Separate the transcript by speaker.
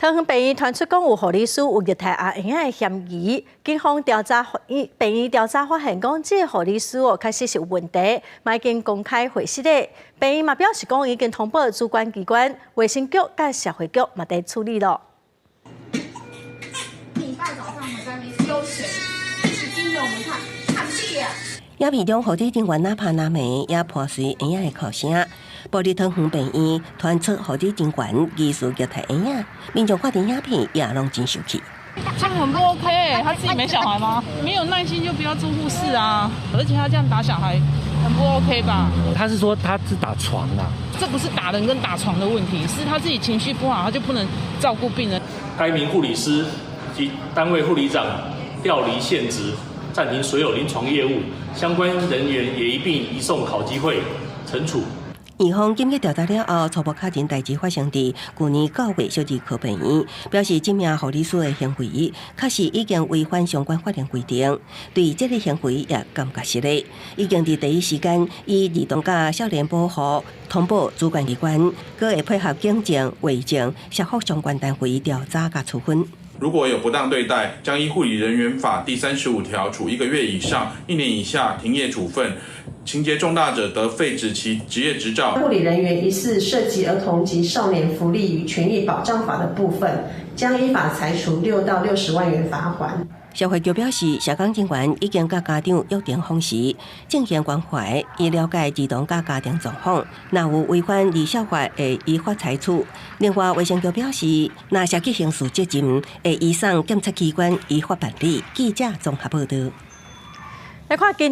Speaker 1: 桃園病院傳出講有護理師有虐待阿嬰仔的嫌疑，警方調查病院調查發現講，這个護理師哦確實是有問題，嘛已經公開回實咧。病院嘛表示講已經通報主管機關、衛生局佮社會局嘛佇處理咯。
Speaker 2: 禮拜早上我們在那邊休息，一直盯著我們看，看屁啊！
Speaker 3: 影片中護理人員若拍若罵，也伴隨嬰仔的哭聲。埔里桃園病院傳出護理人員疑似虐待嬰仔，民眾看著影片也攏真生氣。
Speaker 4: 這樣很不 OK，他自己沒小孩嗎？沒有耐心就不要做護士啊！而且他這樣打小孩，很不 OK 吧？
Speaker 5: 他是說他是打床啊，
Speaker 4: 這不是打人跟打床的問題，是他自己情緒不好，他就不能照顧病人。
Speaker 6: 該名護理師及單位護理長調離現職，暫停所有臨床業務，相關人員也一併移送考紀會懲處。
Speaker 3: 院方緊急調查了後，初步確認代誌發生佇舊年9月小兒科病院，表示這名護理師的行為確實已經違反相關法令規定，對這个行為也感覺失禮，已經佇第一時間以兒童佮少年保護通報主管機關，閣會配合警政、衛政、社福相關單位調查佮處分。
Speaker 7: 如果有不當對待，將依護理人員法第35條處1個月以上1年以下停業處分。情節重大者，得廢止其執業執照。
Speaker 8: 護理人員疑似涉及兒童及少年福利與權益保障法的部分，將依法裁處6到60萬元罰鍰。
Speaker 3: 社會局表示，社工人員已經佮家長約定訪視，進行關懷，以了解兒童佮家庭狀況。若有違反兒少法，會依法裁處。另外，衛生局表示，若涉及刑事責任，會移送檢察機關依法辦理。記者綜合報導。
Speaker 1: 來看今。